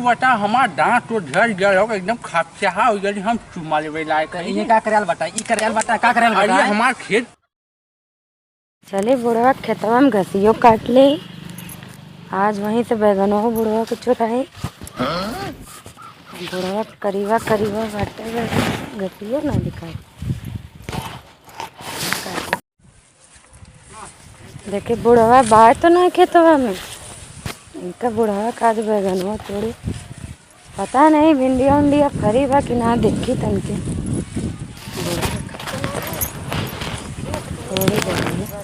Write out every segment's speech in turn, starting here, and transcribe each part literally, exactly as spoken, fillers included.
बता, हमार दांत तो झड़ गया हो, एकदम खपचहा हो गया, हम चुम्मा लेवे लायक तो है। ये का करल बता, ई करल बता, का करल अरे बता? हमार खेत। चली बुढ़वा खेतवा में घसियो काट ले। आज वहीं से बैगनो बुढ़वा के चुराई। बुढ़वा करीबा करीबा बाटे, बैगन घसियो ना दिखाई। देखे बुढ़वा बाय तो ना खेतवा में, इनका बुढ़वा का आज बैगनवा तोड़ी। पता नहीं भिंडिया उंडिया फरी बा कि ना, देखी तनके। बुढ़वा का तो ना, तोड़ी बैगनवा।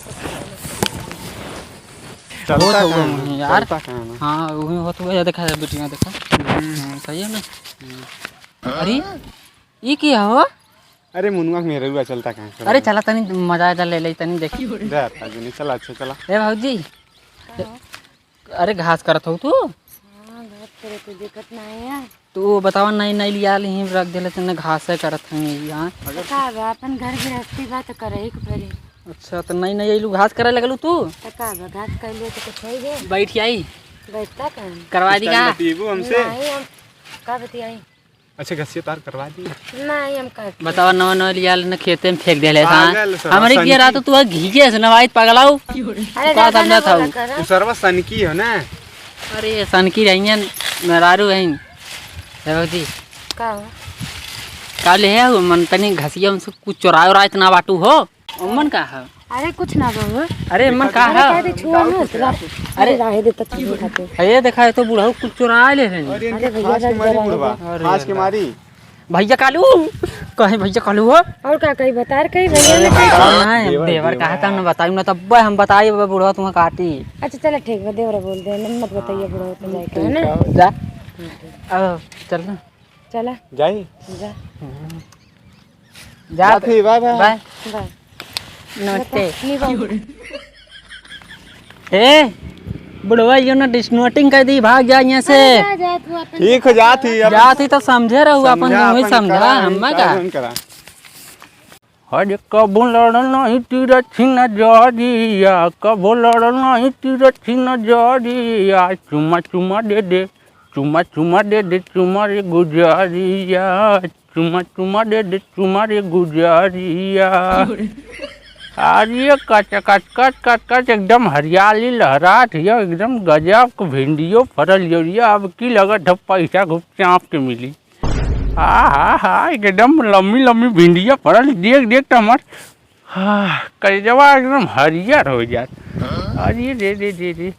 चलता होत होगा कहाँ है? वहीं यार। चलता कहाँ है? हाँ, वहीं होत होगा, या देखा है बिटिया, देखा। हम्म। हाँ, सही है ना? अरे, ई की हो? अरे मुनुआ के मेहरुआ चलता कहाँ है? अरे चला तनी मजा आजा ले ले तनी देखी। जा, राजू नहीं चला, अच्छा चला। ए भौजी, का हो? अरे घास करत हो तू? हाँ, घास करत हो, देखत ना है यार। तू बतावा, नई नई लिया ली रख देले तने, घास है करत हैं यहाँ। तो का बा, अपन घर गृहस्थी बा तो करे ही के पड़ी। अच्छा, तो नई नई अइलू घास करे लगलू तू? तो का बा, घास कर लिए तो कुछ हो गए। बैठ आई। बैठता कहाँ? करवा दी का? बतियेबू हमसे? नहीं, हम का बतियाई? अच्छा, घसिया तार करवा दी। नहीं, हम काट लेब। बतावा, नवा नवा लिया लेना, खेते में फेंक देले था। पागल सरवा, हमरे किया सनकी। रात तू घीचे से नवाई पगलाऊ। अरे, का ज्यादा समझा ना था बोला वो? करा। उ सरवा सनकी हो ना। अरे, सनकी रहियन, मेहरारू हैं। हे भौजी। का हो? का ले है वो? मन तनी घसिया उनसे कुछ चोराए ओराए तो ना बाटू हो? ओमन का है? अरे कुछ ना बाबू। अरे ओमन का अरे है? कह दे छुआ मत, रा-, अरे अरे राहे दे तो छुए खातिर। अरे देखा है तो बुढ़ऊ कुछ चुरा ले रहे हैं। अरे अरे भैया, फांस के मारी बुढ़वा, अरे फांस के मारी। भैया कालू, कहे भैया कालू हो? और का कही बता रहे कही भैया ने कही। अरे नहीं, देवर देवर, देवर। कहा था ना बताई ना तब हम बताई अब बुढ़वा तुम्हें काटी। अच्छा चला ठीक बा, देवरा बोल दे, मत बताइए बुढ़वा तो जाए के, है ना? जा। हाँ, ठीक। अब चल ना। चला। जाई? जा। जा। जात ही, बाय, बाय। बाय। बाय। नमस्ते। नहीं बाबू। ए, बुढ़वा यो ना डिसनोटिंग कर दी, भाग जा यहाँ से। अरे जा, जा, तू अपन ठीक हो, जात ही, अब जात ही तो समझे रहू, अपन समझा, मुँह ही अपन समझा, करा, हम्मा का का? कौन करा? अरे कबो लड़ल नहीं तिरछी नजरिया, कबो लड़ल नहीं तिरछी नजरिया, चुम्मा चुम्मा दे दे, चुम्मा चुम्मा दे दे, चुम्मा रे गुजरिया, चुम्मा चुम्मा दे दे, चुम्मा रे गुजरिया। अरे कच कच कच कच कच एकदम हरियाली लहरात हियो, एकदम गजब के भिंडियो फरल हियो, अब की लगत है पैसा खूब चाँप के मिली। आ हा हा, एकदम लम्मी लम्मी भिंडिया फरल, देख देख तो हमार, हाँ, करेजवा एकदम हरियर हो जात। अरे रे रे रे रे,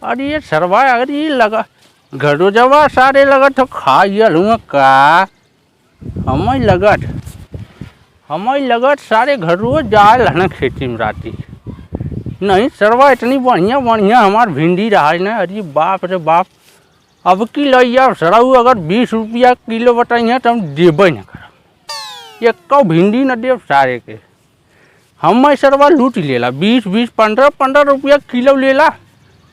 अरे ये सरवा, अरे ये लगा, घरोजवा सारे लगत हो खा गयल हुआ का? हमई लगत, हमई लगत सारे घरो जाए लहना खेती में राती। नहीं सरवा, इतनी बढ़िया बढ़िया हमार भिंडी रहा है ना, अरे बाप रे बाप। अब की लइया सरऊ अगर बीस रुपया किलो बताइए तो हम देबे न करब। एक्को भिंडी न देब सारे के। हम सरवा लूट लेला, बीस बीस, पन्द्रह पन्द्रह रुपया किलो लेला,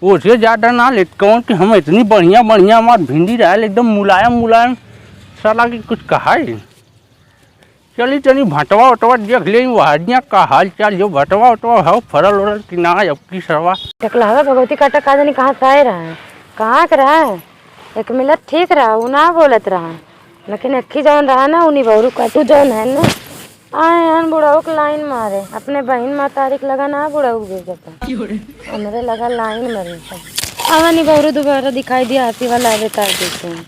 ओसे ज्यादा ना लेत। कौन कि हम इतनी बढ़िया बढ़िया हमार भिंडी रहल एकदम मुलायम मुलायम, साला कि कुछ कहा ही नहीं। चली तनी भटवा उटवा देख लेई, वहनिया का हाल चाल, जो भटवा उटवा हौ फरल उरल कि ना अब की सरवा। टकलहवा भगवती काटा का जानी कहाँ से आए रहा है, कहाँ के रहा है। एक मिनट ठीक रहा, उ ना बोलत रहा, लेकिन एक ही जौन रहा ना, उ निबौरू काटू जौन है ना, आए हन बुढ़ऊ के लाइन मारे, अपने बहिन महतारी के लगा ना बुढ़ऊ भेजता, हमरे लगा लाइन मारे सब। आवा निबौरू दोबारा दिखाई दिया, हंसी वाला आवे तार देते हैं।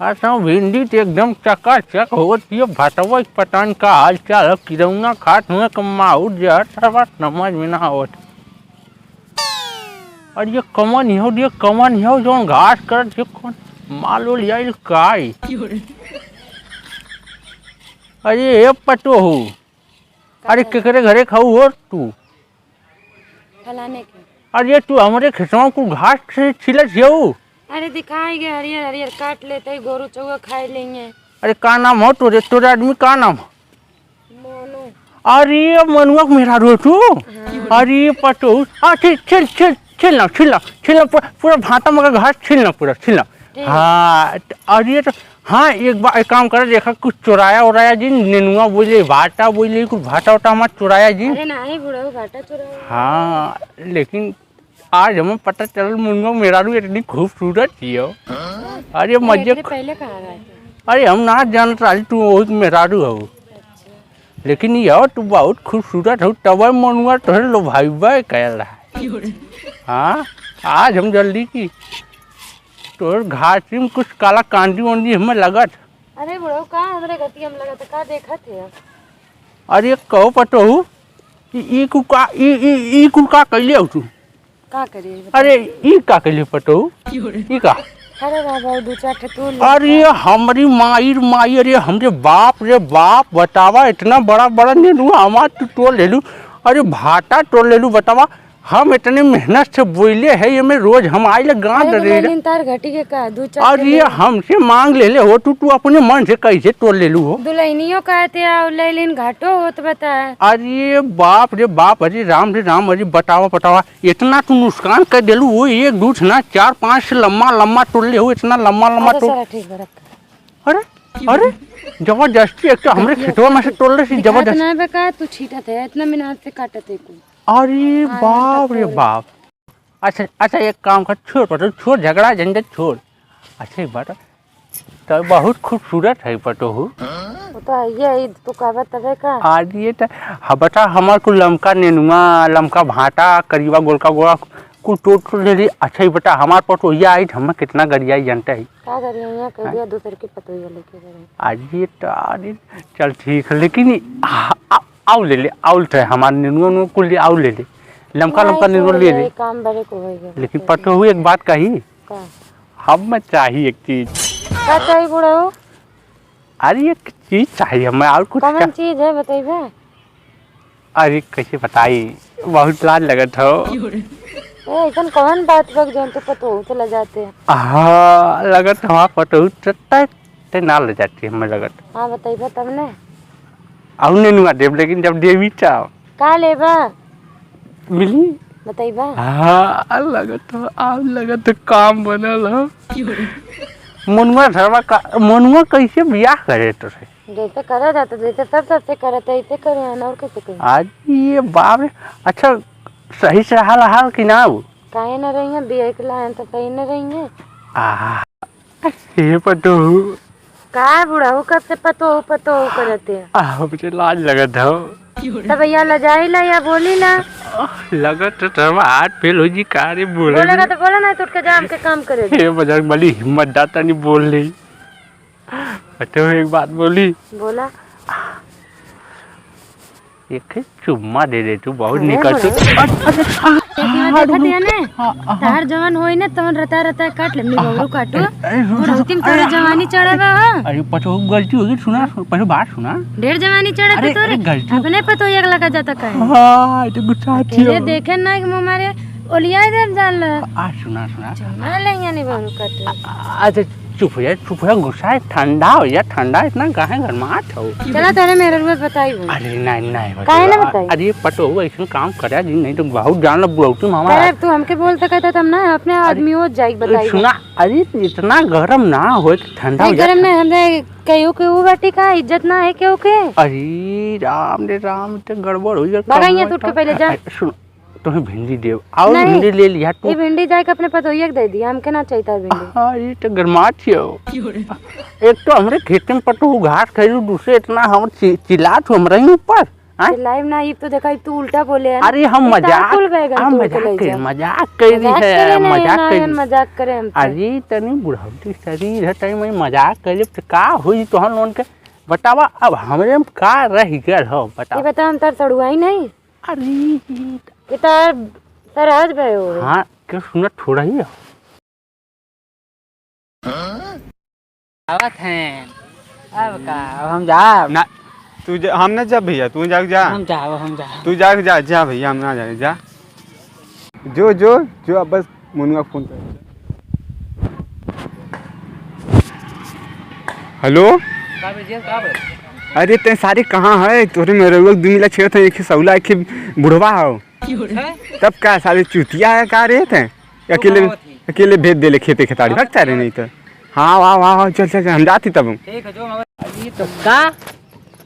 अच्छा, भिंडी तो एकदम चकाचक होत, ये भटवा के पता न का हाल चाल है, किरौना खात हुए क माहौल जहर सरवा समझ में ना आवत। अरे ये कमन हो, ये कमन हो, जौन घास करत, ये कौन माल उल आइल काई? अरे ये पतो हो, अरे का केकरे घरे खाऊ हो तू? फलाने के। अरे तू हमरे खेतवा को घास से छिलत हियऊ? अरे दिखाई गए हरियर हरियर काट लेते ही गोरू चौवा खाए लेंगे। अरे का नाम हो तोरे, तोरे आदमी का नाम हो? मोनू। अरे मनुआ के मेहरारू हो तू? हाँ। अरे पटोहू, हाँ छिल छिल छिल छिल ना, छिल ना, छिल ना, पूरा, पूरा भाटा मगा घास छिल ना, पूरा छिल ना। हाँ, त-, अरे तो, हाँ, एक बार एक काम करे, देखा, कुछ चोराया ओराया जिन, नेनुआ बोले, भाटा बोले, कुछ भाटा ओटा हमार चोराया जिन। अरे नहीं बुढ़ऊ, भाटा चोराया। हाँ, लेकिन आज हमें पता चलल, मुनगा मेहरारू इतनी खूबसूरत थी हो। अरे अरे, मजे इतने क-, पहले कहाँ गए थे? अरे हम ना जानत रहली तू वही मेहरारू हो। अच्छा। लेकिन ये हो, तू बहुत खूबसूरत हो, तब मनुआ तोहरे लो भाई बाय कहल रहा। हाँ, आज हम जल्दी की तोहर घासी में कुछ काला कांदी वांदी हमें लगत। अरे बुढ़ऊ, का हमरे गति हम लगत, का देखत है? अरे कहो पतोहू, ई, ई कुल का, ई, ई, ई कुल का कइले हो तू? का करी, बताओ। अरे, ई का कइले पतोहू? ई का? अरे बाबा, दू चार ठे तोल ले। अरे, हमरी माई रे माई, अरे, हमरे बाप रे बाप, बतावा, इतना बड़ा बड़ा नेनुआ हमार तू तोड़ लेलू। अरे, भाटा तोड़ लेलू, बतावा, हम इतने मेहनत से बोइले है, ये में रोज हम आइले गाँव अरे, दे तो रहे। ले लेन तार घटी के का, दू चार ठे अरे, ले। हमसे मांग लेले हो तू, तू अपने मन से कैसे तोड़ लेलू हो? दुल्हनियों कहते आओ, ले लेन घाटो होत बताए। अरे, बाप रे बाप, अरे, राम रे राम, अरे, बतावा, बतावा। इतना तू नुकसान कर देलू हो, एक दू ठे ना, चार पांच से लम्बा लम्बा तोड़ ले हो, इतना लम्बा लम्बा अच्छा, तोड़। चला, ठीक बा, रख। अरे, अरे, जबरदस्ती एक तो हमरे खेतवा में से तोड़ ले सी, दिखात जबरदस्ती। ना बे का, तू छीटत है, इतना मेहनत से काटत है कुल। अरे, हाँ, बाप रे तोड़। बाप। अच्छा, अच्छा, एक काम कर, छोड़ पटोहू, छोड़, झगड़ा झंझट छोड़। अच्छा, एक बात, तो बहुत खूबसूरत है पटोहू। वो तो है, ये तू कहबा तबे का। आज ये तो, हाँ, बता, हमार कुल लमका नेनुआ, लमका भाटा, करिवा गोलका गोला, कुल तोड़ तोड़ ले ली। अच्छा, ये बता, हमार पटोहिया आई, हमें कितना गरियाई जानते है। का गरियाई, कह दिया दूसर की पतोहिया लेके गए। आज ये तो, अरे, चल ठीक है, लेकिन आ, आ, आउ ले ले, आउ ले, हमार नेनुआ, नेनुआ कुल ले, आउ ले ले, लमका, लमका नेनुआ ले ले। काम बड़े को होई गए। लेकिन पटोहू एक बात कही, का? हम में चाही एक चीज। का चाही बुढ़ऊ? अरे एक चीज चाही हमें, और कुछ कौन का? चीज है बताइबा? अरे कैसे बताई, बहुत लाज लगत हो। ए, ऐसन कौन बात बा जौन तू पतोहू से लजाते? हाँ, लगत हमार पतोहू त-, त-, ते ना लजाती हमें लगत। हाँ, बताइबा तब ने। अउ नेनुआ देब, लेकिन जब देबी तब। का लेबा? मिली? बताइबा? हाँ, लगत हो, आउ लगत हो, काम बनल हो। मनुआ धरवा का, मनुआ कैसे बियाह करे तोसे? जैसे करा जाता, जैसे सब सबसे करत है, ऐसे करे हैं, और कैसे करें? आज ये बाप रे, अच्छा, सही से हाल हाल कि ना हो? काहे न रही है, बियाह के लायन तो सही न रही है। आहा। हे पतोहू। का बुढ़ऊ, कब से पतोहू, पतोहू करते हैं? आ, हमसे लाज लगत हो। तब या लजाई ला या बोली ला। लगत तो तब हाथ फेल हो जी, का रे बोले बोलेगा भी। तो बोला ना, तो उठ के जा, हमके काम करे दे। हे बजरंग बली, हिम्मत दाता नहीं बोल रही। पतोहू एक बात बोली। बोला। एक चुम्मा दे दे तू, बहुत अरे निकल तू। बोलो। अरे, अरे, आ, देखिए, आ, देखत रुक। है ने? हाँ, हाँ। तार जवान होई ने, तवन रता रता काट ले, निगौरू काटो। अरे, अरे, रुक, बुढ़ौती में रुक। तोरे अरे, जवानी चढ़ावा हो। अरे, पतोहू गलती हो गई, सुना, सुन, पहले बात सुना। ढेर जवानी चढ़ा अरे, के तोरे, अरे, गलती। अपने पतोहिया के लगा जाता कहे। हाँ, ये तो गुस्सा आती अकेले हो। देखे ना कि मुँह मारे, ओलिया दे जान ला। आ, सुना, सुना। चुम्मा ले यहाँ निगौरू काटो। आ, अच्छा, चुप हो जा, चुप हो जा, गुस्सा है, ठंडा हो जा, ठंडा, इतना काहे गरमात हो? चला, तोरे मेहररुआ बताई हो। अरे, नहीं, नहीं, काहे ना बताई? बताई? अरे, पतोहू, ऐसन काम करा जी, नहीं तो बहुत जान लो, बुढ़ौती मामा। अरे, तू हमके बोल सकत है, तब ना, अपने अरे, आदमी हो जाई, बताई। सुना, अरे, इतना गरम ना हो, ठंडा हो नहीं, जा। गरम नहीं, हमरे केहू के ऊ बाटी का, इज्जत ना है केहू के। अरे, राम रे राम, तो गड़बड़ हो जा, भगाइए, काम तू उठ के पहले जा। अरे, सुन, तोहे भिंडी देव। और नहीं। भिंडी ले लिया तू। ये भिंडी जाके अपने पतोहिया के दे दिया, हमके ना चाहिए तार भिंडी। हाँ, ये तो गरमात ही हो। एक तो हमरे खेते में पतोहू घास खैलू, दूसरे इतना हम चि-, चिल्लात हो हमरा ही ऊपर। हाँ? चिल्लाइब ना, इब तो देखा, इब तू उल्टा बोले है ना। अरे हम इब तो मजाक, कुल बैगन हम तोड़ के मजाक ले करे, जाओ। मजाक करे मजाक है, करे ना, मजाक ना, करे। मजाक करे हम तो। अरे तनी बुढ़ौती शरीर है, तनी मैं मजाक करे तो का होई तोहन लोगन के? बतावा, अब हमरे में का रह गल हो, बतावा। ये बताओ, हम तार सड़ुआई नहीं? अरे, ये तार, तार आज भयो है। हाँ, क्यों सुनत थोड़ा ही हो? आवत हैं। अब का, अब हम जाब। ना, तू जा, हम ना जाब भैया, तू जाके जा। हम जाब, हम जाब। तू जाके जा, जा भैया, हम ना जाए, जा। जो, जो, जो, अब बस मनुआ फोन कर। हेलो? का बे, जेल का बे? अरे, ते सारे कहाँ है? तोरे में रउआ दू मिला छेड़त है, एक ही सौला, एक ही बुढ़वा हो। हैं? तब का सारे चूतिया है का रे ते? अकेले, तू कहाँ होती? अकेले भेज देले खेते खेताड़ी, भाग चारे नहीं तो। हाँ, वाह, वाह, वाह, चल, चल, चल, हम जाती तब। ठीक है, जो मगर ये तो का?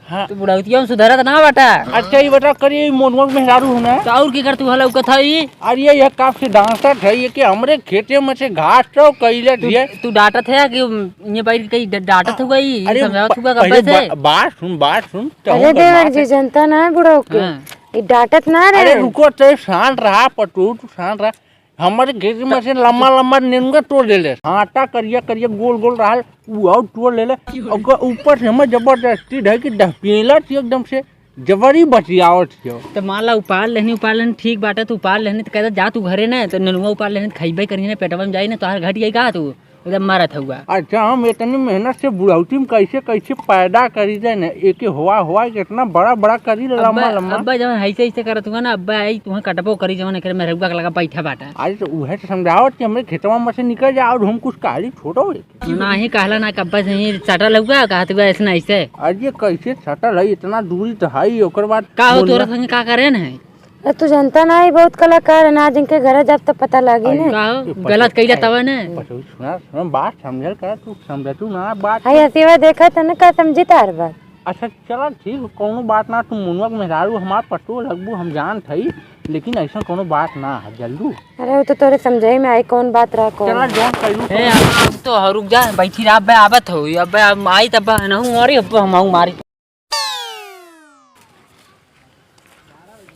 हाँ। तू बुढ़ौतिया में सुधरत ना बाटा। अच्छा, ये बता, करिए, ई मोनुआ के मेहरारू हो ना? तो और की कर तू हला उकत है ई? अरे, ये काफ से डांटत है, ये कि हमरे खेते में से घास तो कैले तू, दिए। तू डांटत है कि ये बैठ के कहीं ड-, डांटत हुआ ई, अरे, समझावत प-, हुआ पहले कब से? बा-, बात सुन, बात सुन, अरे कहूँ का देवर बात जी, है। जनता ना है बुढ़ऊ के। हाँ। ई डांटत ना अरे रहे। रुको, तू शांत रहा पटू, तू शांत रहा। हमरे खेत में से लम्बा लम्बा नेनुआ तोड़ ले ले। आटा करिया करिया गोल गोल रहल, उ और तोड़ ले ले। ओकर ऊपर से हमें जबरदस्ती ढाई के डहपेला थी एकदम से, जबरी बतियावत थी। तो मान ला उपार लेहनी, उपार लेहनी ठीक बाटे, तो उपार लेहनी तो कहता जा तू घरे ना, तो नेनुआ उपार लेहनी तो खइबे करी ना, पेटवा में जाई ना, तोहार घट गई का तू? एकदम मारत हुआ। अच्छा, हम इतनी मेहनत से बुढ़ौती में कैसे, कैसे पैदा करी जाए ना, एके हुआ, हुआ के इतना बड़ा, बड़ा करी ले, लम्बा, अब्बा, लम्बा। अब्बा जवन ऐसे, ऐसे करत हुआ ना, अब्बा आई तुहाँ कटबो करी, जवन एकरे में रउआ के लगा बैठा बाटा। अरे तो उहे तो समझावत कि हमरे खेतवा में से निकल जा और हम कुछ काली छोड़ो। नाही कहला ना, कब्बा से ही सटल हुआ, कहत हुआ ऐसे ना ऐसे। अरे कैसे सटल है, इतना दूरी तो है ही, ओकर बाद का हो, बोलना। तोरा संगे का करे न है? अरे तू जनता ना है, बहुत कलाकार है ना, जिनके घरे जब तो पता लागी अरे ना। का हो? ये गलत पटो-, कैला तब ने। पटो, सुना, सुना, बात समझल कर, तू समझ, तू ना बात। हाय हसीवा देखा था ना, का समझी तार बात? अच्छा, चला ठीक, कौनो बात ना, तू मुनुआ के मेहरारू हमार पटो लगबू, हम जानत हई, लेकिन ऐसा कौनो बात ना है, जल्दू। अरे वो तो तोरे समझाई में आई, कौन बात रहा, कौन? चला, जौन कैलू ए, तौन। अब तो रुक जा, बैठी रह, अब आवत हो, अब आई तब नहू मारी, अब हम मारी।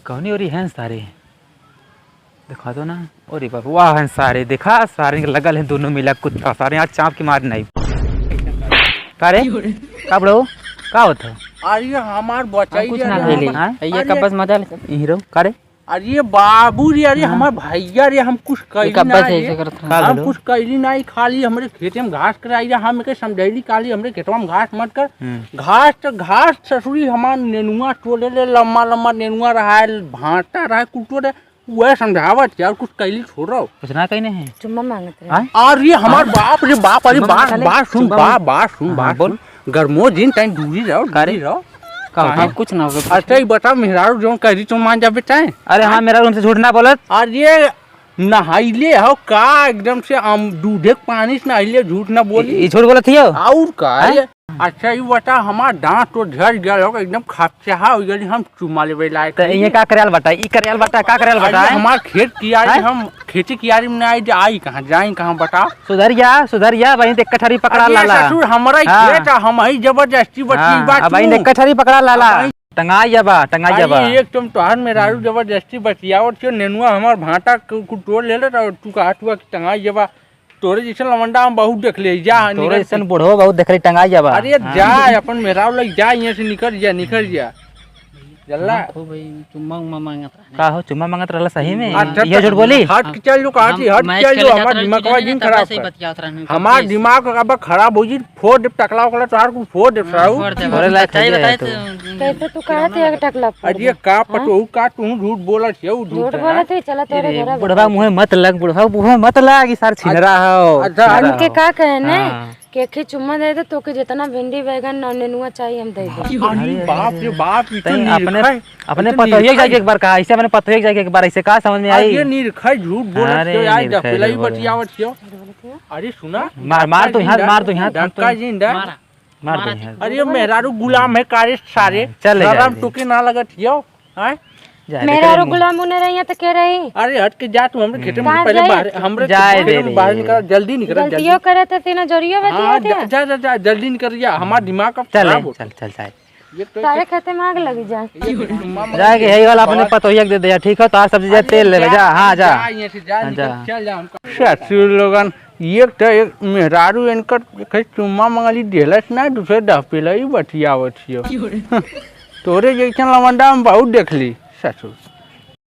कौनी ओरी हैं सारे? देखा दो ना। अरे बाबू, वाह हैं सारे, देखा सारे के लगल हैं दोनों मिला कुत्ता, सारे आज चाप के मार नहीं। का रे? का बड़ो? का होत है? अरे हमार हम बचाई कुछ दे ना रे, खैली। हमार हाँ? ये अरे का बस मजा ले। यहीं रहो। का रे? अरे बाबू रे, अरे हाँ। हमार भैया रे, हम कुछ ये कैली का ना बस रे। ऐसे करत रहे? का हम बोलो? कुछ कैली ना, खाली हमरे खेते में घास कराई रे, हम एके समझैली काली हमरे खेतवा में घास मत कर। हम्म। घास तो घास ससुरी हमार नेनुआ तोड़े ले, लम्बा लम्बा नेनुआ रहा है, भांटा रहा है, कुल तोड़े। उहे समझावत यार, कुछ कैली छोड़ो। कुछ ना कहने हैं। चुम्मा मांगत रहे। हाँ? अरे हमार हाँ? बाप रे बाप, अरे चुम्मा बात, मांगत रहे? बात सुन, चुम्मा बात, मांग- बात सुन, हाँ, बात बोल। सुन। गर्मो जिन टाइम दूरी रहो, का रे? दूरी रहो। का होता काहे? है? कुछ ना होता। अच्छा, ये बता, मेहरारू जौन कह रही, तुम मान जाबे टाइम? अरे हाँ, हाँ? मेहरारू हमसे झूठ ना बोलत। अरे, नहाइले हो का? एकदम से हम दूधे के पानी से नहाइले, झूठ ना बोली। ई झूठ बोलत हियो? और का? हाँ? अरे, अच्छा, ई बता, हमार दांत तो झड़ गया हो, एकदम खपचहा हो गया, हम चुम्मा लेवे लायक तो नहीं। ये का करल बता? ई करल बता, का करल अरे, बता? हमार खेत कियारी, हाँ? हम खेती कियारी में नहीं आई, आई कहाँ, जाई कहाँ, बता? सुधर जा, सुधर जा, वहीं देख कठरी पकड़ा अरे लाला। ससुर, हमरा ही हाँ। खेत है, हम ही जबरदस्ती बची हाँ, बात अब वहीं तू। देख कठरी पकड़ा लाला। अब वहीं टंगाई जाबा, टंगाई अरे, जाबा। एक तुम तोहार मेहरारू जबरदस्ती बतियावत छियो, नेनुआ हमार भांटा कु-, कुटोर ले लेत, और तू कहत हुआ कि टंगाई जाबा। तोरे जैसे लवंडा हम बहुत देख ले, जा, तोरे निकल जैसन तू। बुढ़वा बहुत देख ले, टंगाई जाबा। अरे, हाँ। जा, अपन मेहरारू लग जा, यहाँ से निकल जा, निकल जा। जल्ला। हाँ, खूब भाई, चुम्मा उम्मा मांगत रहने। का हो, चुम्मा मांगत रहला सही में? अच्छा, ये तो झूठ बोली? हट के चल जो, कहा हम थी, हट के मैच चल खेले जो, जात हमार रहने, दिमाग का जिन तब खराब से कर। बतियावत रहने, हमार कब से। दिमाग अब खराब हो जी, फोड़ दे टकला वकला, तोहार कुछ फोड़ दे, हाँ, साहू। फोड़ दे, फोड़े लायक बताइए, है बताइए तो। तो। कैसे तू कहा थे एक टकला फोड़ अरे दे? का हाँ? पटोहू का तू झूठ बोलत है, उ झूठ झूठ है। बोलत है, चला तोरे अरे, घर बुढ़वा बता। मुँहे मत लग, बुढ़वा मुँहे मत लग, ई सार छिनरा हो, अच्छा, छिनरा हमके हो। का कहे ने? हाँ। कि एक ही चुम्मा दे दे, तोके जितना भिंडी, बैगन और नेनुआ चाहिए, हम दे दे। अरे अरे, बाप रे अरे। बाप, ई तो तई अपने, निर्खय, अपने ई तो पतोहिए के निर्खय। जाके एक बार कहा, ऐसे अपने पतोहिए के जाके एक बार, ऐसे का समझ में आई? अरे निर्खय झूठ बोलत अरे, हो, आज निर्खय डफेला ही झूठ बोले। बतियावत हो। अरे सुना, मार, मार तो यहाँ, मार तो यहाँ, धक्का जिंदा। मारा। मार दे मारा यार। अरे मेहरारू गुलाम है कारे सारे। चले जा शरम रे। तोके ना लगत हियो, हैं? जा रे, मेहरारू करे गुलाम होने रही है तो के रही? अरे हट के जा तू, हमरे खेते में कहाँ पहले जाए? बाहर, हमरे जाए खेते दे में रे। बाहर निकल, जल्दी निकल, जल्दी। गलतियों करे तो तीनों जोरियो हाँ, बतिया जा, जा, जा, जा, जल्दी निकल जा, हमार दिमाग अब चले, खराब हो। चल, चल, चल। ये तो सारे खेते में आग लगी जाए। ये तो चुम्मा मांग जाए के यही वाला अपने पतोहिया के दे दे, ठीक है? तो आज सब्जी जा, अरे तेल लेवे, जा, जा, हाँ, जा। जा, यहाँ से जा, हाँ, निकल, जा। चल जा, हमका ससुर लोगन, एक तो एक मेहरारू इनकर कहीं चुम्मा मंगली देलस ना, दूसरे डहपेला ही बतियावत हियो। तोरे जैसन लवंडा हम बहुत देखली, ससुर।